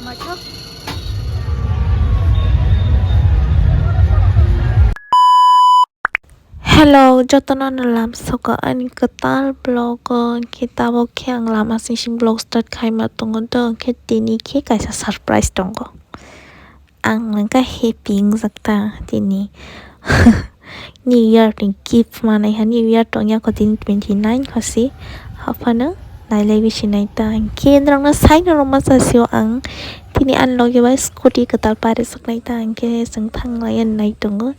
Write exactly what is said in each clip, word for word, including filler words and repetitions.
Hello, jotono no lamsogo ani kwtal vlog o, hwnkhe tabuk khe ang lama sing sing vlog start khaima tongo do, hwnkhe tini khe kaisa surprise tongo. Ang nangkha happy wngjak ta tini. New Year ni gift manai ha, New Year tongya kho tini twenty nine kho si. Haphano nailai bisi nai ta. Hwnkhe norokno sai norok ma chasio ang. Tini ani logi bai scooty kwtal parijak nai ta. Hwnkhe chwng thanglai ya nai tongo.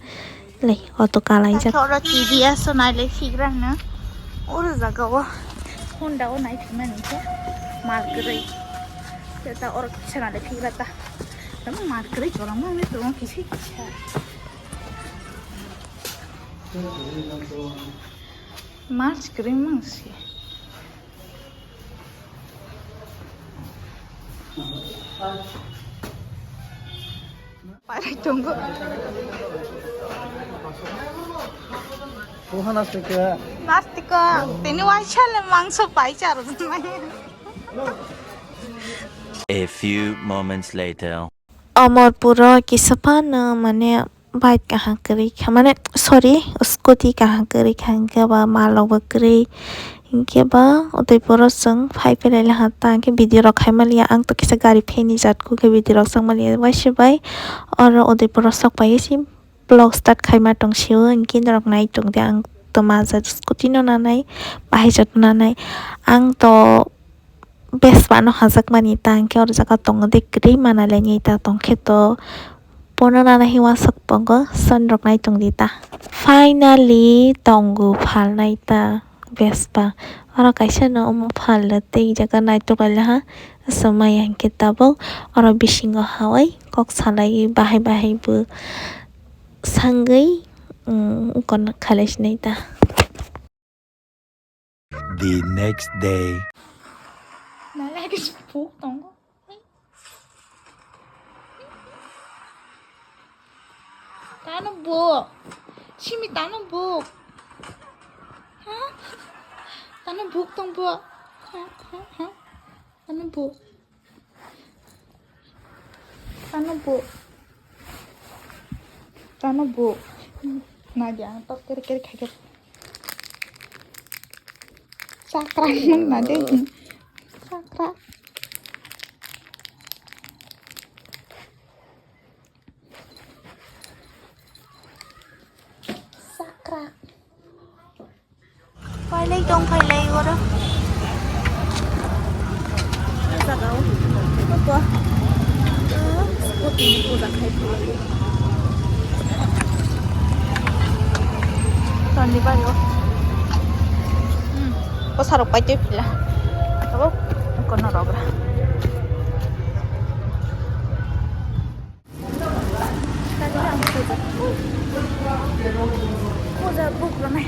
Lei, auto kalaijak. Oro T V S o nailai phigrang no. Oro jaga o Honda o nai phimani khe mal kwrwi. Khe ta oro kisa nailai phigra ta. Tamo mal kwrwi chwla mangni tongo kisa kisa. March kwrwi mang si. Parai tongo. Oha nastika. Nastika. Tini waisa le mangso pai charo. A few moments later. Omorpuro kisa phano mane bike kaham kwrwi kha, mane, sorry, scooty kaham kwrwi kha, hwnkhe ba malrok bo kwrwi, hwnkhe ba Udaipuro chwng phai phai lai laha ta, hwnkhe video rok khai maliya, ang to kisa gari pheni jat khe video rok chwng maliya, waisa bai oro Udaipuro sok pai si vlog start khaima tong sio, hwnkhe norok nai tong di, ang to majak scooty no nanai, bahai jat no nanai, ang to. Vespa no hajak mani ta hwnkhe oro jaga tongo de kwrwi mana le nai ta tong khe to bono nana hwnwi uansuk tongo son rok nai tong di ta. Finally tongo phal nai ta Vespa. Oro kaisa no omo phal le tei jaga naitok lai ha aswk maya hwnkhe tabuk oro bisingo hawai kok salai bahai bahai bo sangwi, um, connect khalai sinai ta. The next day. Nalai ke buk tongo. Tano buk. Simi tano buk. Ha? Tano buk tong buk. Ha? Ha? Ha? Tano buk. Tano bo. Tano bo. Nadia, ang tok kere kere khaikhe. Sakra nang nade. Sakra. Sakra. Pailai tong, pailai oro. Jaga o. Apa? Scooty ni puja khai phi. Toni bai o. Hmm. O sarok pai tei phila. Abo kono rogra. Puja buk rwnai.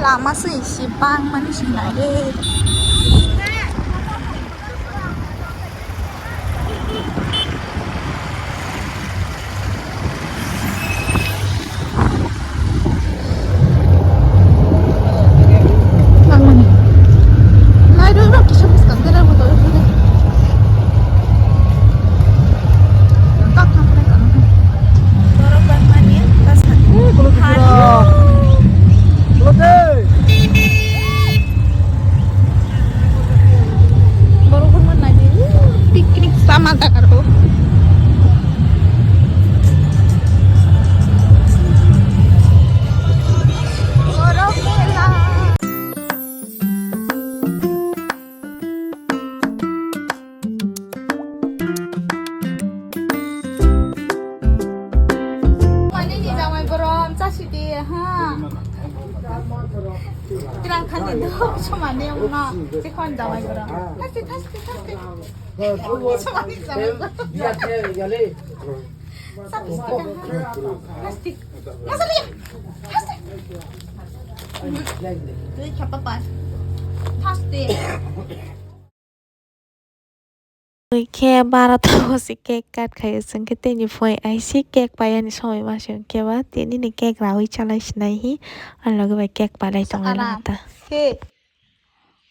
Lama se isi bang mani sinai de. Tama takaro. Mane ni jamai borom chasi di ha. Tirang khan di do somane ongno. Sikon jamai borom. Thasti, thasti, thasti. Somane jamai borom. Thasti, thasti. Masali. Thasti. Tui khapa pas. Thasti. Khe bara tongo se cake cut khaio, chwng khe tini phoi aisi cake paiyani somoi ma se wngkhe ba tini ni cake raui chalai sinai hi ani loge bai cake pailai tonglaina Sakara. Khe.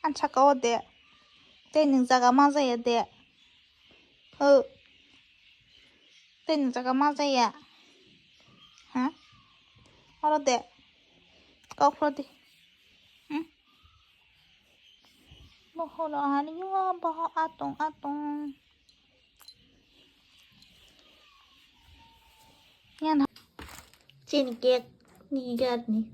An saka o de. Tei nwng jaga ma jaya de. Ho. Tei nwng jaga ma jaya. Ha? Oro de. Kok phro di. Hmm? Bohoro hani yo boho atong atong. Yan ha. Chini cake ni jar ni.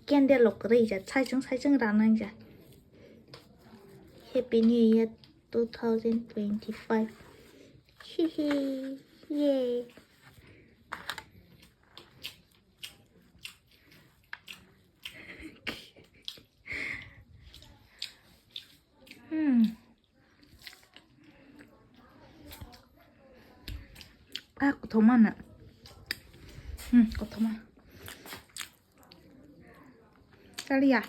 Candle rok kwrwi ja, saichung saichung ranai ja. Happy New Year two thousand twenty-five. Hihi, yay. Hmm. Ah, kothoma na. Hmm, kothoma. Chaliya.